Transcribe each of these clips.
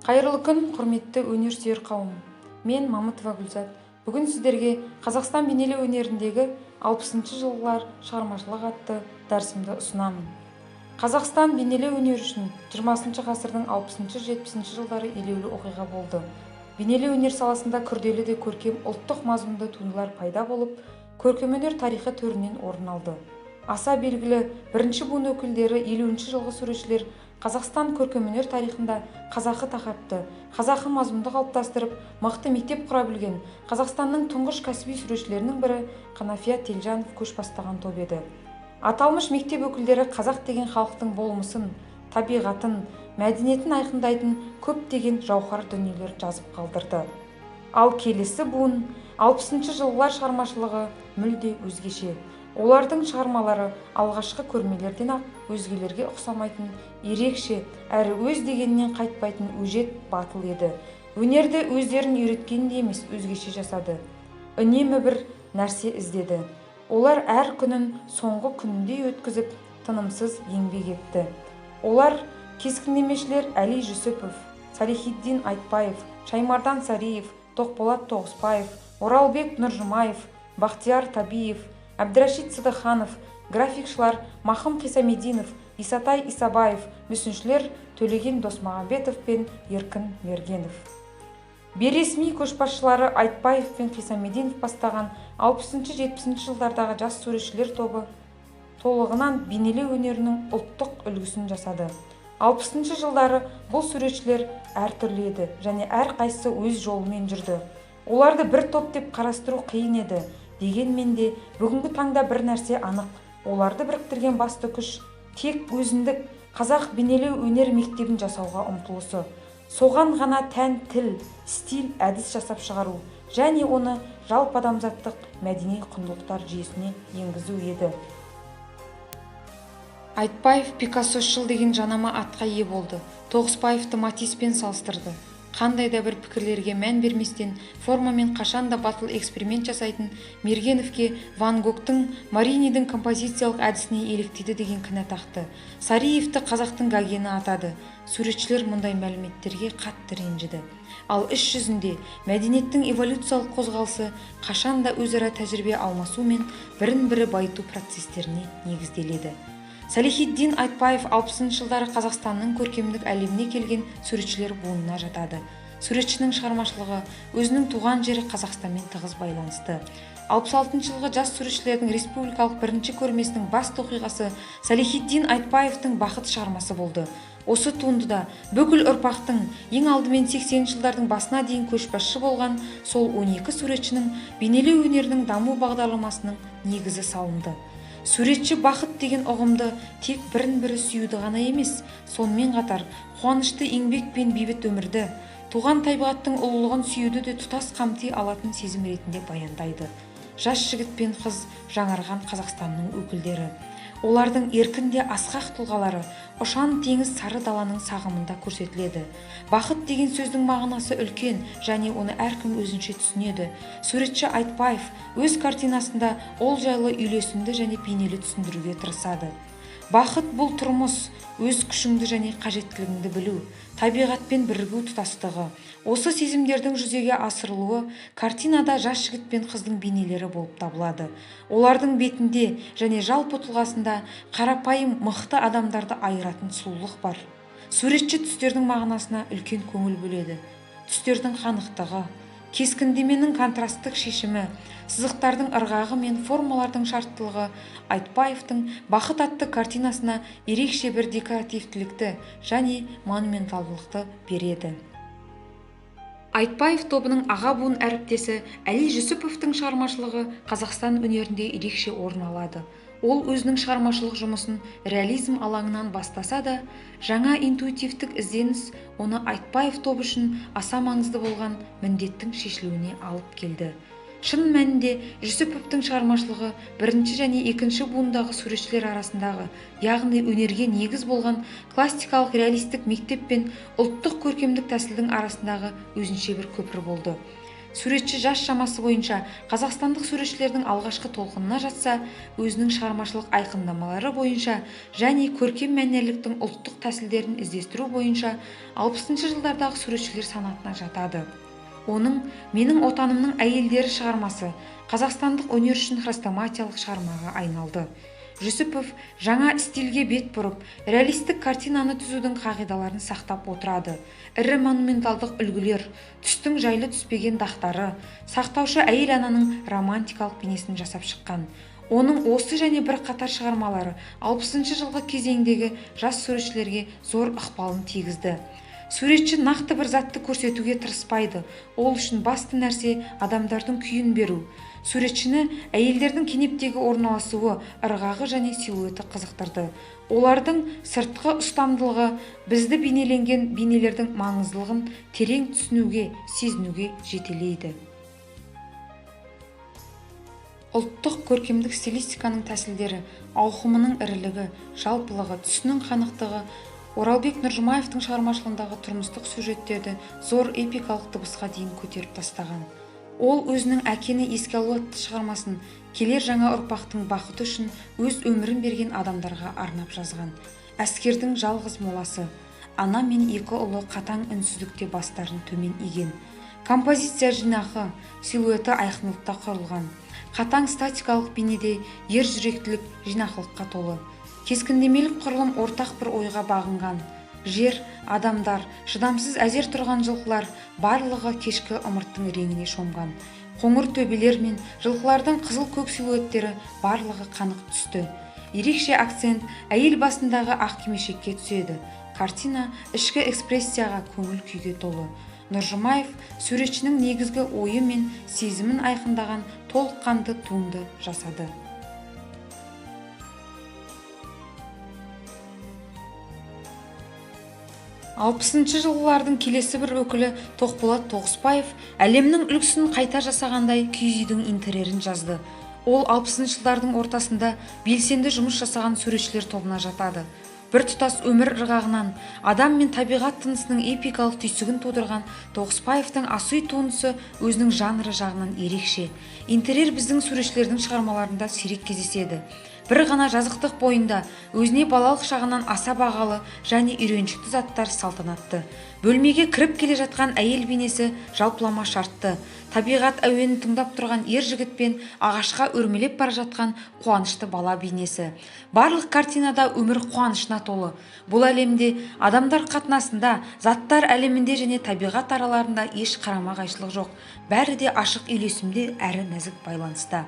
Қайырлы күн, құрметті өнерсүйер қауым. Мен Мамытова Гүлзат. Бүгін сіздерге Қазақстан бейнелеу өнеріндегі 60-шы жылғылар шығармашылық атты дәрісімді ұсынамын. Қазақстан бейнелеу өнері үшін 20-шы ғасырдың 60-70 жылдары елеулі оқиға болды. Бейнелеу өнер саласында күрделі де көркем ұлттық мазмұнды туындылар пайда болып, көркемөнер тарихы төрінен орын алды. Аса белгілі бірінші буын өкілдері 50-ші жылғы суретшілер Қазақстан көркемөнер тарихында қазақы тақырыпты, қазақы мазмұнды қалыптастырып, мықты мектеп құра білген Қазақстанның тұңғыш кәсіби суретшілерінің бірі Қанафия Телжанов көш бастаған топ еді. Аталмыш мектеп өкілдері қазақ деген халықтың болмысын, табиғатын, мәдениетін айқындайтын көптеген жауһар дүниелер жазып қалдырды. Ал келесі буын 60-шы жылғылар шығармашылығы мүлде өзгеше. Олардың шығармалары алғашқы көрмелерден-ақ өзгелерге ұқсамайтын, ерекше, әрі өз дегенінен қайтпайтын өжет батыл еді. Өнерді өздерін үйреткендей емес, өзгеше жасады. Үнемі бір нәрсе іздеді. Олар әр күнін соңғы күніндей өткізіп, тынымсыз еңбек етті. Олар кескіндемешілер Әли Жүсіпов, Салихиддин Айтбаев, Шаймардан Сариев, Тоқболат Тоғысбаев, Оралбек Нұржымаев, Бақтияр Табиев, Әбдірашид Сыдыханов, графикшылар Махым Қисамединов, Исатай Исабаев, мүсіншілер Төлеген Досмағамбетов пен Еркін Мергенов. Бейресми көшбасшылары Айтбаев пен Қисамединов бастаған 60-70 жылдардағы жас суретшілер тобы толығынан бейнелеу өнерінің ұлттық үлгісін жасады. 60 жылдары бұл суретшілер әртүрлі еді және әрқайсысы өз жолымен жүрді. Оларды бір топ деп қарастыру қиын еді. Дегенмен де бүгінгі таңда бір нәрсе анық. Оларды біріктірген басты күш тек өзіндік қазақ бейнелеу өнер мектебін жасауға ұмтылысы. Соған ғана тән тіл, стиль, әдіс жасап шығару және оны жалпы адамзаттық мәдени құндылықтар жүйесіне енгізу еді. Айтбаев Пикассошыл деген жанама атқа ие болды. Тоғысбаевты Матиспен салыстырды. Қандай да бір пікірлерге мән берместен формамен қашан да батыл эксперимент жасайтын Мергеновке Ван Гогтың, Маринидің композициялық әдісіне еліктейді деген кінә тақты. Сариевті қазақтың Гогені атады. Суретшілер мұндай мәліметтерге қатты ренжіді. Ал іс жүзінде мәдениеттің эволюциялық қозғалысы қашан да өзара тәжірибе алмасу мен бірін-бірі байыту процестеріне негізделеді. Салихиддин Айтбаев 60 жылдары Қазақстанның көркемдік әлеміне келген суретшілер буынына жатады. Суретшінің шығармашылығы өзінің туған жері Қазақстанмен тығыз байланысты. 66 жылғы жас суретшілердің республикалық бірінші көрмесінің басты оқиғасы Салихиддин Айтбаевтың Бақыт шығармасы болды. Осы туындыда бүкіл ұрпақтың ең алдымен 80 жылдардың басына дейін көшбасшы болған сол 12 суретшінің бейнелеу өнерінің даму бағдарламасының негізі салынды. Суретші бақыт деген ұғымды тек бірін-бірі сүюді ғана емес, сонымен қатар қуанышты еңбек пен бейбіт өмірді, туған табиғаттың ұлылығын сүюді де тұтас қамти алатын сезім ретінде баяндайды. Жас жігіт пен қыз жаңарған Қазақстанның өкілдері. Олардың еркін де асқақ тұлғалары ұшан теңіз сары даланың сағымында көрсетіледі. Бақыт деген сөздің мағынасы үлкен және оны әркім өзінше түсінеді. Суретші Айтбаев өз картинасында ол жайлы үйлесімді және бейнелі түсіндіруге тырысады. Бақыт бұл тұрмыс, өз күшіңді және қажеттілігіңді білу, табиғатпен бірігу тұтастығы. Осы сезімдердің жүзеге асырылуы картинада жас жігіт пен қыздың бейнелері болып табылады. Олардың бетінде және жалпы тұлғасында қарапайым мықты адамдарды айыратын сұлулық бар. Суретші түстердің мағынасына үлкен көңіл бөледі. Түстердің қанықтығы, кескіндеменің контрасттық шешімі, сызықтардың ырғағы мен формалардың шарттылығы Айтбаевтың Бақыт атты картинасына ерекше бір декоративтілікті және монументалдылықты береді. Айтбаев тобының аға буын әріптесі Әли Жүсіповтің шығармашылығы Қазақстан өнерінде ерекше орын алады. Ол өзінің шығармашылық жұмысын реализм алаңынан бастаса да, жаңа интуитивтік ізденіс оны Айтбаев тобы үшін аса маңызды болған міндеттің шешілуіне алып келді. Шын мәнінде Жүсіповтің шығармашылығы бірінші және екінші буындағы суретшілер арасындағы, яғни өнерге негіз болған классикалық реалистік мектеп пен ұлттық көркемдік тәсілдің арасындағы өзінше бір көпір болды. Суретші жас шамасы бойынша қазақстандық суретшілердің алғашқы толқынына жатса, өзінің шығармашылық айқындамалары бойынша және көркем мәнерліктің ұлттық тәсілдерін іздестіру бойынша 60-шы жылдардағы суретшілер санатына жатады. Оның «Менің отанымның әйелдері» шығармасы қазақстандық өнер үшін хрестоматиялық шығармаға айналды. Жүсіпов жаңа стильге бет бұрып, реалистік картинаны түзудің қағидаларын сақтап отырады. Ірі монументалдық үлгілер, түстің жайлы түспеген дақтары, сақтаушы әйел ананың романтикалық бейнесін жасап шыққан. Оның осы және бірқатар шығармалары 60-шы жылғы кезеңдегі жас суретшілерге зор ықпалын тигізді. Суретші нақты бір затты көрсетуге тырыспайды. Ол үшін басты нәрсе адамдардың күйін беру. Суретшіні әйелдердің кенептегі орналасуы, ырғағы және силуэті қызықтырды. Олардың сыртқы ұстамдылығы бізді бейнеленген бейнелердің маңыздылығын терең түсінуге, сезінуге жетелейді. Ұлттық көркемдік стилистиканың тәсілдері, ауқымының ірілігі, жалпылығы, түсінің қанықтығы Оралбек Нұржұмаевтың шығармашылығындағы тұрмыстық сюжеттерді зор эпикалық дыбысқа дейін көтеріп тастаған. Ол өзінің әкені еске алу атты шығармасын келер жаңа ұрпақтың бақыты үшін өз өмірін берген адамдарға арнап жазған. Әскердің жалғыз моласы, ана мен екі ұлы қатаң үнсіздікте бастарын төмен иген. Композиция жинақы, силуэті айқындылықта құрылған. Қатаң статикалық бейнеде ер жүректілік жинақылыққа толы. Кескіндемелік құрылым ортақ бір ойға бағынған. Жер, адамдар, шыдамсыз әзер тұрған жылқылар барлығы кешкі ымырттың реңіне шомған. Қоңыр төбелер мен жылқылардың қызыл көк силуэттері барлығы қанық түсті. Ерекше акцент әйел басындағы ақ кимешекке түседі. Картина ішкі экспрессияға, көңіл күйге толы. Нұржұмаев суретшінің негізгі ойы мен сезімін айқындаған толыққанды туынды жасады. Алпысыншы жылғылардың келесі бір өкілі Тоқболат Тоғысбаев әлемнің үлгісін қайта жасағандай киіз үйдің интерьерін жазды. Ол 60-шы жылдардың ортасында белсенді жұмыс жасаған суретшілер тобына жатады. Бір тұтас өмір ырғағынан адам мен табиғат тынысының эпикалық түйсігін тудырған Тоғысбаевтың ас үй туындысы өзінің жанры жағынан ерекше. Интерьер біздің суретшілердің шығармаларында сирек кездеседі. Бір ғана жазықтық бойында өзіне балалық шағынан аса бағалы және үйреншікті заттар салтанатты. Бөлмеге кіріп келе жатқан әйел бейнесі жалпылама шартты. Табиғат әуенін тыңдап тұрған ер жігіт пен ағашқа өрмелеп бара жатқан қуанышты бала бейнесі. Барлық картинада өмір қуанышына толы. Бұл әлемде адамдар қатынасында, заттар әлемінде және табиғат араларында еш қарама-қайшылық жоқ. Бәрі де ашық үйлесімде әрі нәзік байланыста.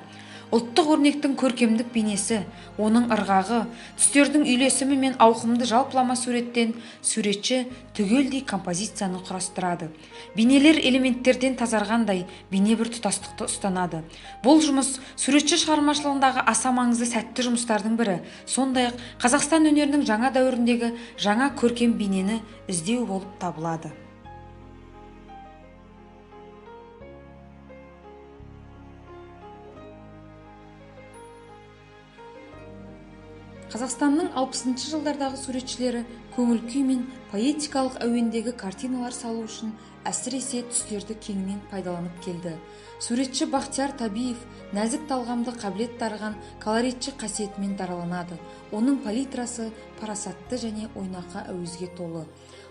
Ұлттық өрнектің көркемдік бейнесі, оның ырғағы, түстердің үйлесімі мен ауқымды жалпылама суреттен суретші түгелдей композицияны құрастырады. Бейнелер элементтерден тазарғандай бейне бір тұтастықты ұстанады. Бұл жұмыс суретші шығармашылығындағы аса маңызды сәтті жұмыстардың бірі. Сондай-ақ Қазақстан өнерінің жаңа дәуіріндегі жаңа көркем бейнені іздеу болып табылады. Қазақстанның 60-шы жылдардағы суретшілері көңіл күй мен поэтикалық әуендегі картиналар салу үшін әсіресе түстерді кеңінен пайдаланып келді. Суретші Бақтияр Табиев нәзік талғамды қабілет дарыған колоритші қасиетімен дараланады. Оның палитрасы парасатты және ойнақы әуезге толы.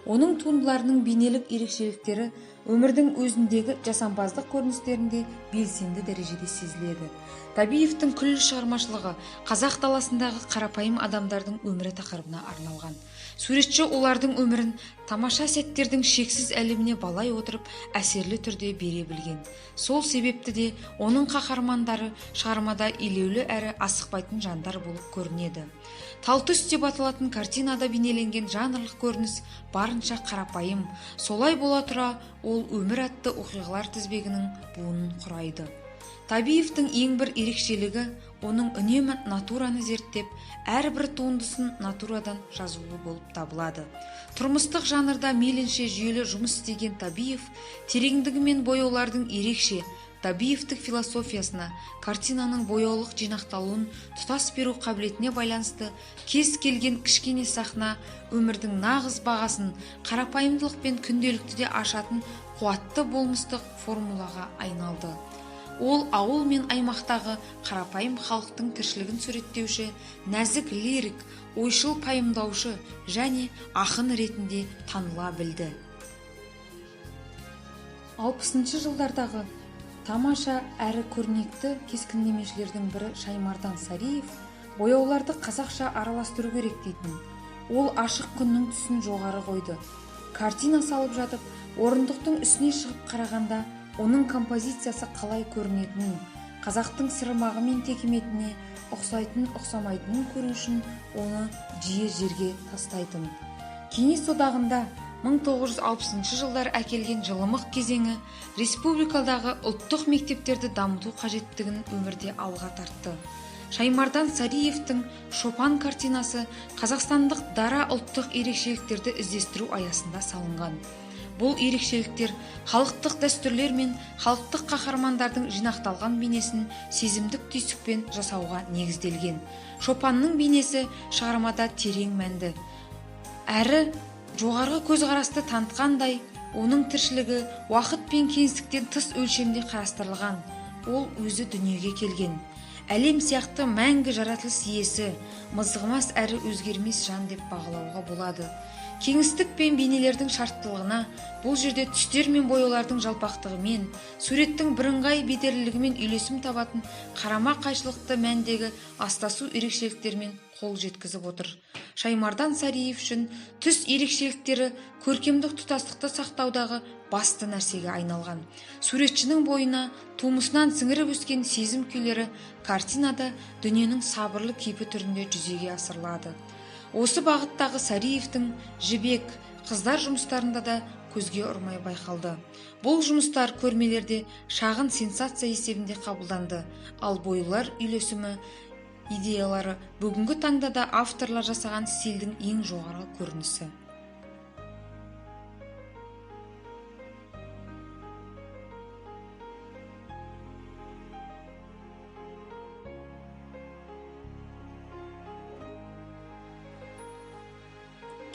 Оның туындыларының бейнелік ерекшеліктері өмірдің өзіндегі жасампаздық көріністерінде белсенді дәрежеде сезіледі. Табиевтің күллі шығармашылығы қазақ даласындағы қарапайым адамдардың өмірі тақырыбына арналған. Суретші олардың өмірін тамаша сәттердің шексіз әлеміне балай отырып әсерлі түрде бере білген. Сол себепті де оның қаһармандары шығармада елеулі әрі асықпайтын жандар болып көрінеді. Талтүс деп аталатын картинада бейнеленген жанрлық көрініс барынша қарапайым, солай бола тұра ол өмір атты оқиғалар тізбегінің буынын құрайды. Табиевтің ең бір ерекшелігі оның үнемі натураны зерттеп, әрбір туындысын натурадан жазуы болып табылады. Тұрмыстық жанрда мейлінше жүйелі жұмыс істеген Табиев тереңдігі мен бояулардың ерекше, Дабиевтік философиясына, картинаның бояулық жинақталуын тұтас беру қабілетіне байланысты кез келген кішкене сахна өмірдің нағыз бағасын, қарапайымдылық пен күнделікті де ашатын қуатты болмыстық формулаға айналды. Ол ауыл мен аймақтағы қарапайым халықтың тіршілігін суреттеуші, нәзік лирик, ойшыл пайымдаушы және ақын ретінде таныла білді. 60 жылдардағы тамаша әрі көрнекті кескіндемешілердің бірі Шаймардан Сариев бояуларды қазақша араластыру керек дейтін. Ол ашық күннің түсін жоғары қойды. Картина салып жатып, орындықтың үстіне шығып қарағанда, оның композициясы қалай көрінетінін, қазақтың сырмағы мен текеметіне ұқсайтын, ұқсамайтынын көру үшін оны жиі жерге тастайтын. Кеңес одағында 1960 жылдар әкелген жылымық кезеңі республикадағы ұлттық мектептерді дамыту қажеттігін өмірде алға тартты. Шаймардан Сариевтің «Шопан» картинасы қазақстандық дара ұлттық ерекшеліктерді іздестіру аясында салынған. Бұл ерекшеліктер халықтық дәстүрлер мен халықтық қаһармандардың жинақталған бейнесін сезімдік түйсікпен жасауға негізделген. Шопанның бейнесі шығармада терең мәнді әрі жоғарғы көзқарасты танытқандай, оның тіршілігі уақыт пен кеңістіктен тыс өлшемде қарастырылған. Ол өзі дүниеге келген әлем сияқты мәңгі жаратылыс иесі, мызғымас әрі өзгермес жан деп бағалауға болады. Кеңістік пен бейнелердің шарттылығына бұл жерде түстер мен бояулардың жалпақтығымен, суреттің бірыңғай бедерлілігімен үйлесім табатын қарама-қайшылықты мәндегі астасу ерекшеліктермен қол жеткізіп отыр. Шаймардан Сариев үшін түс ерекшеліктері көркемдік тұтастықты сақтаудағы басты нәрсеге айналған. Суретшінің бойына тумысынан сіңіріп өскен сезім күйлері картинада дүниенің сабырлы кейпі түрінде жүзеге асырылады. Осы бағыттағы Сариевтің «Жібек», «Қыздар» жұмыстарында да көзге ұрмай байқалды. Бұл жұмыстар көрмелерде шағын сенсация есебінде қабылданды, ал бояулар үйлесімі идеялары бүгінгі таңда да авторлар жасаған стильдің ең жоғарғы көрінісі.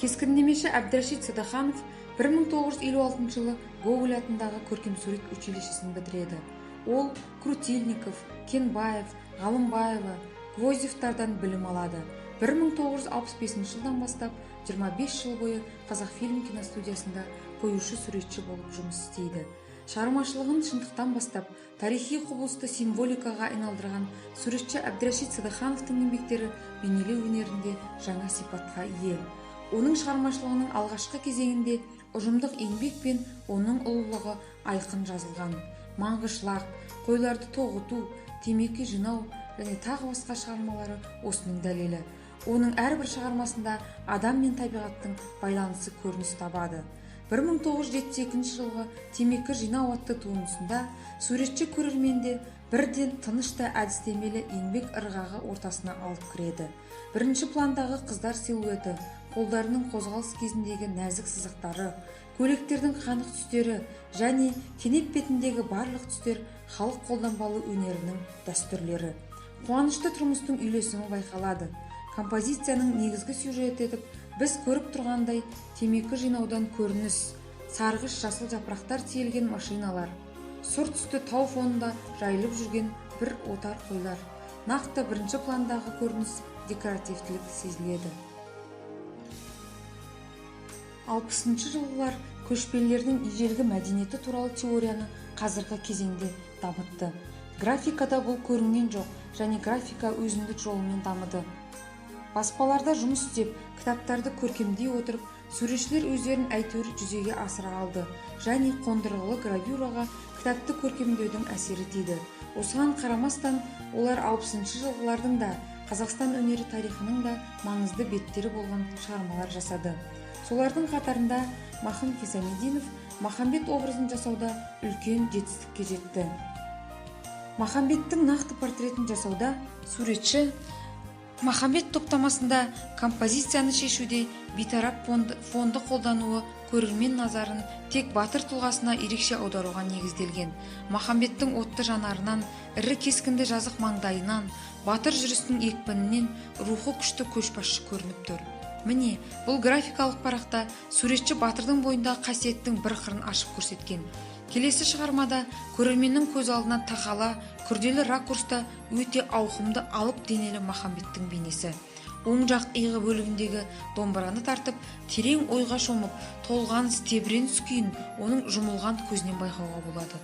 Кескіндемеші Әбдірашит Садаханов 1956 жылы Гоголь атындағы көркемсурет училищесін бітіреді. Ол Крутильников, Кенбаев, Ғалымбаева, Гвоздевтардан білім алады. 1965 жылдан бастап 25 жыл бойы Қазақфильм киностудиясында қоюшы суретші болып жұмыс істейді. Шығармашылығын шындықтан бастап, тарихи құбылысты символикаға айналдырған суретші Әбдірашит Садахановтың еңбектері бейнелеу өнерінде жаңа сипатқа ие. Оның шығармашылығының алғашқы кезеңінде ұжымдық еңбек пен оның ұлылығы айқын жазылған. Маңғышлақ, қойларды тоғыту, темекі жинау және тағы басқа шығармалары осының дәлелі. Оның әрбір шығармасында адам мен табиғаттың байланысы көрініс табады. 1972 жылғы «Темекі жинау» атты туындысында суретші көрерменді бірден тыныш та әдістемелі еңбек ырғағы ортасына алып кіреді. Бірінші пландағы қыздар силуэті, қолдарының қозғалыс кезіндегі нәзік сызықтары, көйлектердің қанық түстері және кенеп бетіндегі барлық түстер халық қолданбалы өнерінің дәстүрлері. Қуанышты тұрмыстың үйлесімі байқалады. Композицияның негізгі сюжеті етіп, біз көріп тұрғандай темекі жинаудан көрініс, сарғыш жасыл жапырақтар тиелген машиналар, сұр түсті тау фонында жайылып жүрген бір отар қойлар. Нақты бірінші пландағы көрініс декоративтілік сезіледі. 60 жылғылар көшпелілердің ежелгі мәдениеті туралы теорияны қазіргі кезеңде дамытты. Графикада бұл көрінген жоқ және графика өзіндік жолымен дамыды. Баспаларда жұмыс істеп, кітаптарды көркемдей отырып, суретшілер өздерін әйтеуір жүзеге асыра алды және қондырғылы гравюраға кітапты көркемдеудің әсері тиді. Осыған қарамастан, олар 60 жылғылардың да, Қазақстан өнері тарихының да маңызды беттері болған шығармалар жасады. Солардың қатарында Махым Хисамидинов Махамбет образын жасауда үлкен жетістікке жетті. Махамбеттің нақты портретін жасауда суретші Махамбет топтамасында композицияны шешуде бейтарап фонды қолдануы көрермен назарын тек батыр тұлғасына ерекше аударуға негізделген. Махамбеттің отты жанарынан, ірі кескінді жазық маңдайынан, батыр жүрісінің екпінінен рухы күшті көшбасшы көрініп тұр. Міне, бұл графикалық парақта суретші батырдың бойындағы қасиеттің бір қырын ашып көрсеткен. Келесі шығармада көрерменнің көз алдына тақала, күрделі ракурста өте ауқымды алып денелі Махамбеттің бейнесі. Оң жақ иығы бөлігіндегі домбыраны тартып, терең ойға шомып, толғаныс, тебіреніс күйін оның жұмылған көзінен байқауға болады.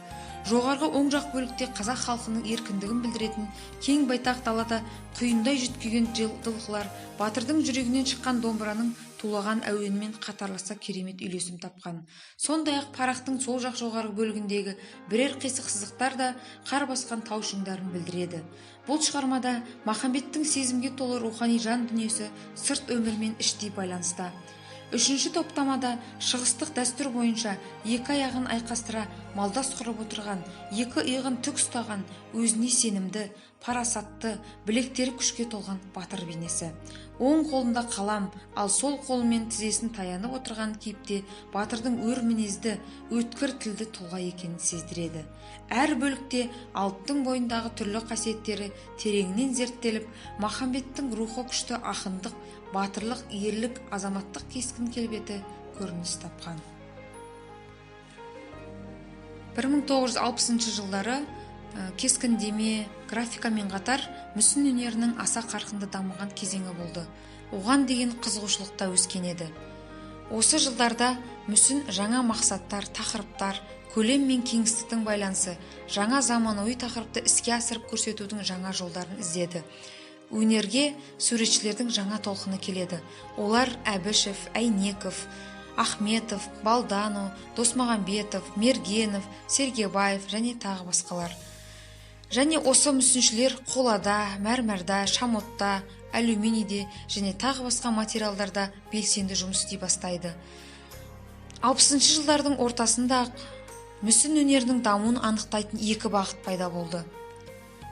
Жоғарғы оң жақ бөлікте қазақ халқының еркіндігін білдіретін кең байтақ далада құйындай жүйткіген жылқылар батырдың жүрегінен шыққан домбыраның тулаған әуенімен қатарласа керемет үйлесім тапқан. Сондай-ақ парақтың сол жақ жоғарғы бөлігіндегі бірер қисық сызықтар да қар басқан тау шыңдарын білдіреді. Бұл шығармада Махамбеттің сезімге толы рухани жан дүниесі сырт өмірмен іштей байланыста. Үшінші топтамада шығыстық дәстүр бойынша екі аяғын айқастыра малдас құрып отырған, екі иығын тік ұстаған, өзіне сенімді, парасатты, білектері күшке толған батыр бейнесі. Оң қолында қалам, ал сол қолымен тізесін таянып отырған кейіпте батырдың өр мінезді, өткір тілді тұлға екенін сездіреді. Әр бөлікте алыптың бойындағы түрлі қасиеттері тереңінен зерттеліп, Махамбеттің рухы күшті ақындық, батырлық, ерлік, азаматтық кескін келбеті көрініс тапқан. 1960 жылдары кескіндеме, графикамен қатар мүсін өнерінің аса қарқынды дамыған кезеңі болды. Оған деген қызығушылық та өскен еді. Осы жылдарда мүсін жаңа мақсаттар, тақырыптар, көлем мен кеңістіктің байланысы, жаңа заманауи тақырыпты іске асырып көрсетудің жаңа жолдарын іздеді. Өнерге суретшілердің жаңа толқыны келеді. Олар Әбішев, Әйнеков, Ахметов, Балдано, Досмағамбетов, Мергенов, Сергебаев және тағы басқалар. Және осы мүсіншілер қолада, мәрмәрда, шамотта, алюминийде және тағы басқа материалдарда белсенді жұмыс істей бастайды. 60 жылдардың ортасында мүсін өнерінің дамуын анықтайтын екі бағыт пайда болды.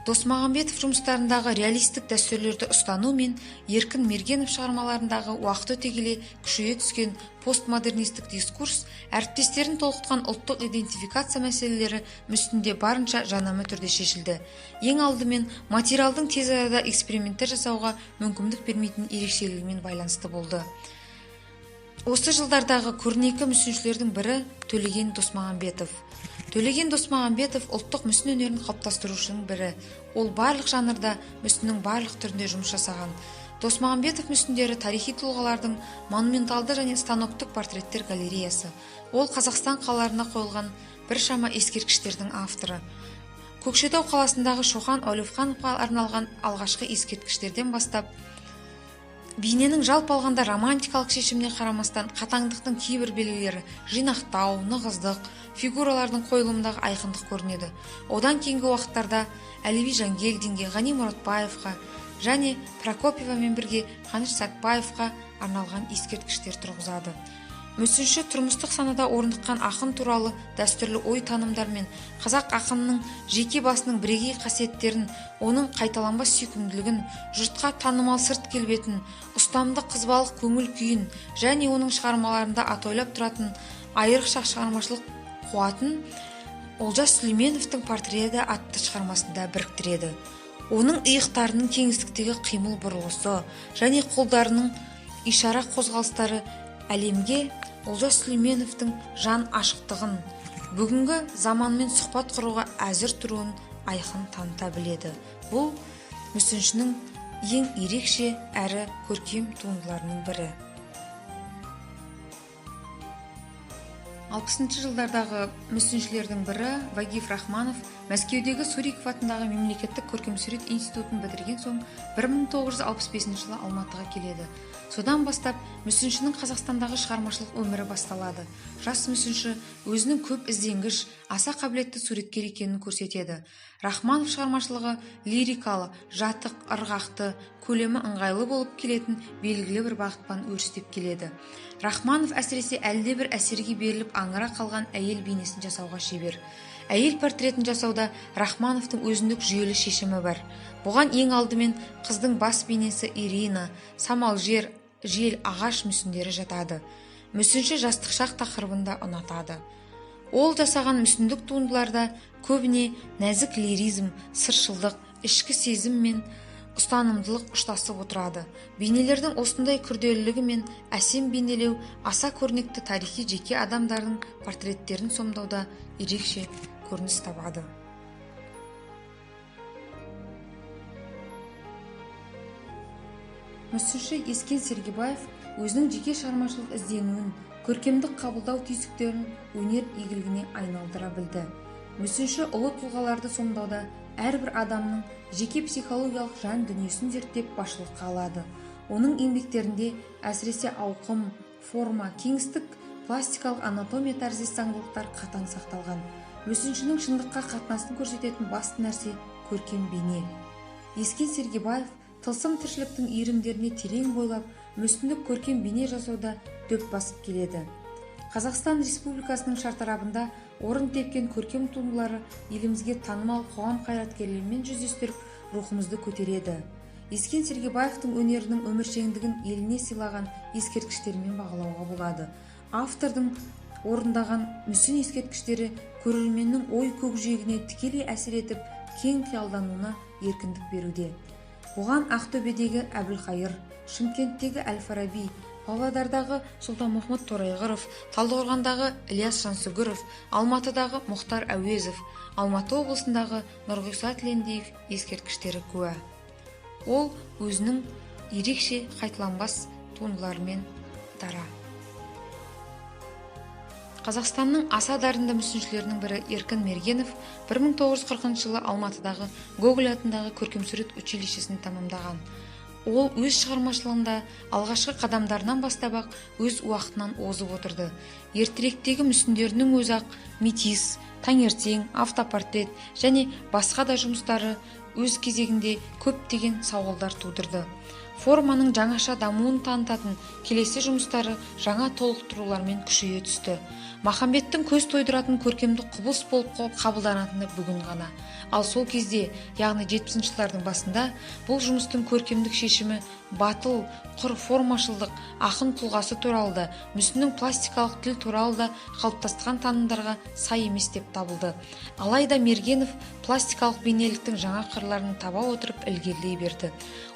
Досмағамбетов жұмыстарындағы реалистік дәстүрлерді ұстану мен Еркін Мергенов шығармаларындағы уақыт өте келе күшейе түскен постмодернистік дискурс әріптестерін толқытқан ұлттық идентификация мәселелері мүсінде барынша жанама түрде шешілді. Ең алдымен материалдың тез арада эксперименттер жасауға мүмкіндік бермейтін ерекшелігімен байланысты болды. Осы жылдардағы көрнекі мүсіншілердің бірі Төлеген Досмағамбетов. Төлеген Досмағамбетов ұлттық мүсін өнерін қалыптастырушының бірі. Ол барлық жанрда мүсіннің барлық түрінде жұмыс жасаған. Досмағамбетов мүсіндері тарихи тұлғалардың монументалды және станоктық портреттер галереясы. Ол Қазақстан қалаларына қойылған біршама ескерткіштердің авторы. Көкшетау қаласындағы Шоқан Уәлихановқа арналған алғашқы ескерткіштерден бастап бейненің жалпы алғанда романтикалық шешіміне қарамастан қатаңдықтың кейбір белгілері жинақтау, нығыздық, фигуралардың қойылымындағы айқындық көрінеді. Одан кейінгі уақыттарда Әліби Жангелдинге, Ғани Мұратбаевқа және Прокопьевамен бірге Қаныш Сәтбаевқа арналған ескерткіштер тұрғызады. Мүсінші тұрмыстық санада орныққан ақын туралы дәстүрлі ой танымдар мен қазақ ақынының жеке басының бірегей қасиеттерін, оның қайталанбас сүйкімділігін, жұртқа танымал сырт келбетін, ұстамды қызбалық көңіл күйін және оның шығармаларында атойлап тұратын айрықша шығармашылық қуатын Олжас Сүлейменовтің портреті атты шығармасында біріктіреді. Оның иықтарының кеңістіктегі қимыл бұрылысы және қолдарының ишара қозғалыстары әлемге Олжас Сүлейменовтің жан ашықтығын, бүгінгі заманмен сұхбат құруға әзір тұруын айқын таныта біледі. Бұл мүсіншінің ең ерекше әрі көркем туындыларының бірі. 60 жылдардағы мүсіншілердің бірі Вагиф Рахманов Мәскеудегі Суриков атындағы мемлекеттік көркемсурет институтын бітірген соң 1965 жылы Алматыға келеді. Содан бастап мүсіншінің Қазақстандағы шығармашылық өмірі басталады. Жас мүсінші өзінің көп ізденгіш, аса қабілетті суреткер екенін көрсетеді. Рахманов шығармашылығы лирикалы, жатық, ырғақты, көлемі ыңғайлы болып келетін белгілі бір бағытпен өрістеп келеді. Рахманов әсіресе әлдебір әсерге беріліп аңыра қалған әйел бейнесін жасауға шебер. Әйел портретін жасауда Рахмановтың өзіндік жүйелі шешімі бар. Бұған ең алдымен қыздың бас бейнесі Ирина, самал жер, жел, ағаш мүсіндері жатады. Мүсінші жастық шақ тақырыбын да ұнатады. Ол жасаған мүсіндік туындыларда көбіне нәзік лиризм, сыршылдық, ішкі сезім мен ұстанымдылық ұштасып отырады. Бейнелердің осындай күрделілігі мен әсем бейнелеу аса көрнекті тарихи жеке адамдардың портреттерін сомдауда ерекше көрініс табады. Мүсінші Ескен Сергебаев өзінің жеке шығармашылық ізденуін, көркемдік қабылдау түйсіктерін өнер игілігіне айналдыра білді. Мүсінші ұлы тұлғаларды сомдауда әрбір адамның жеке психологиялық жан дүниесін зерттеп басшылыққа алады. Оның еңбектерінде әсіресе ауқым, форма, кеңістік, пластикалық анатомия тәріздес заңдылықтар қатаң сақталған. Мүсіншінің шындыққа қатынасын көрсететін басты нәрсе көркем бейне. Ескен Сергебаев тылсым тіршіліктің иірімдеріне терең бойлап, мүсіндік көркем бейне жасауда дөп басып келеді. Қазақстан Республикасының шартарабында орын тепкен көркем туындылары елімізге танымал қоғам қайраткерлерімен жүздестіріп, рухымызды көтереді. Ескен Сергебаевтың өнерінің өміршеңдігін еліне сыйлаған ескерткіштерімен бағалауға болады. Автордың орындаған мүсін ескерткіштері көрерменнің ой көкжиегіне тікелей әсер етіп, кең қиялдануына еркіндік беруде. Оған Ақтөбедегі Әбілқайыр, Шымкенттегі Әл-Фараби, Павлодардағы Сұлтанмахмұт Торайғыров, Талдықорғандағы Ілияс Жансүгіров, Алматыдағы Мұхтар Әуезов, Алматы облысындағы Нұрғиса Тілендиев ескерткіштері куә. Ол өзінің ерекше қайталанбас туындыларымен дара. Қазақстанның аса дарынды мүсіншілерінің бірі Еркін Мергенов 1940 жылы Алматыдағы Гоголь атындағы көркемсурет училищесін тамамдаған. Ол өз шығармашылығында алғашқы қадамдарынан бастап-ақ өз уақытынан озып отырды. Ертеректегі мүсіндерінің өзі-ақ метис, таңертең, автопортрет және басқа да жұмыстары өз кезегінде көптеген сауалдар тудырды. Форманың жаңаша дамуын танытатын келесі жұмыстары жаңа толықтырулармен күшейе түсті. Махамбеттің көз тойдыратын көркемдік құбылыс болып қабылданатыны бүгін ғана. Ал сол кезде, яғни 70-ші жылдардың басында, бұл жұмыстың көркемдік шешімі батыл, құр формашылдық, ақын тұлғасы туралы да, мүсіннің пластикалық тіл туралы да қалыптасқан танымдарға сай емес деп табылды. Алайда Мергенов пластикалық бейнеліктің жаңа қырларын таба отырып ілгерілей берді.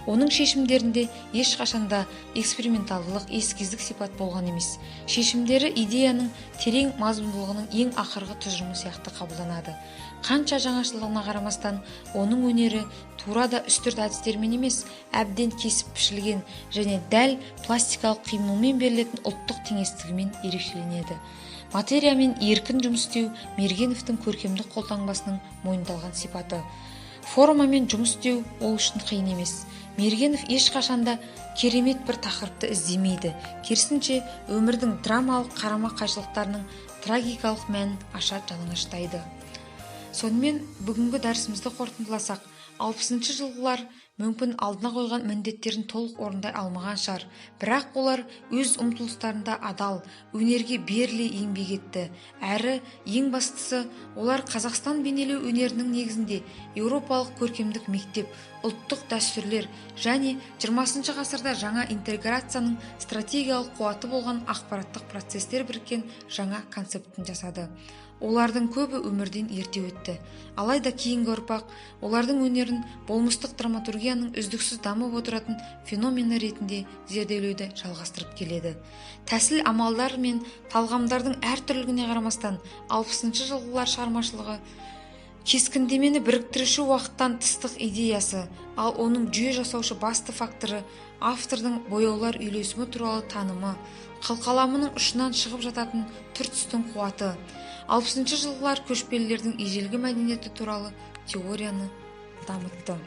Оның шешімдерінде ешқашанда эксперименталдық, эскиздік сипат болған емес. Шешімдері идеяның терең мазмұндылығының ең ақырғы тұжырымы сияқты қабылданады. Қанша жаңашылдығына қарамастан, оның өнері тура да үстірт әдістермен емес, әбден кесіп пішілген және дәл пластикалық қимылмен берілетін ұлттық теңестігімен ерекшеленеді. Материямен еркін жұмыс істеу Мергеновтің көркемдік қолтаңбасының мойындалған сипаты. Формамен жұмыс істеу ол үшін қиын емес. Мергенов ешқашанда керемет бір тақырыпты іздемейді. Керісінше, өмірдің драмалық қарама-қайшылықтарының трагикалық мәнін аша жалаңаштайды. Сонымен бүгінгі дәрісімізді қорытындыласақ, 60-шы жылғылар мүмкін алдына қойған міндеттерін толық орындай алмаған шығар. Бірақ олар өз ұмтылыстарында адал, өнерге беріле еңбек етті. Әрі ең бастысы, олар Қазақстан бейнелеу өнерінің негізінде еуропалық көркемдік мектеп, ұлттық дәстүрлер және 20-шы ғасырда жаңа интеграцияның стратегиялық қуаты болған ақпараттық процестер біріккен жаңа концептін жасады. Олардың көбі өмірден ерте өтті. Алайда кейінгі ұрпақ олардың өнерін болмыстық драматургияның үздіксіз дамып отыратын феномені ретінде зерделеуді жалғастырып келеді. Тәсіл амалдар мен талғамдардың әртүрлігіне қарамастан 60-шы жылғылар шығармашылығы кескіндемені біріктіруші уақыттан тыстық идеясы, ал оның жүйе жасаушы басты факторы автордың бояулар үйлесімі туралы танымы, қылқаламының ұшынан шығып жататын түр-түстің қуаты. 60-шы жылғылар көшпелілердің ежелгі мәдениеті туралы теорияны дамытты.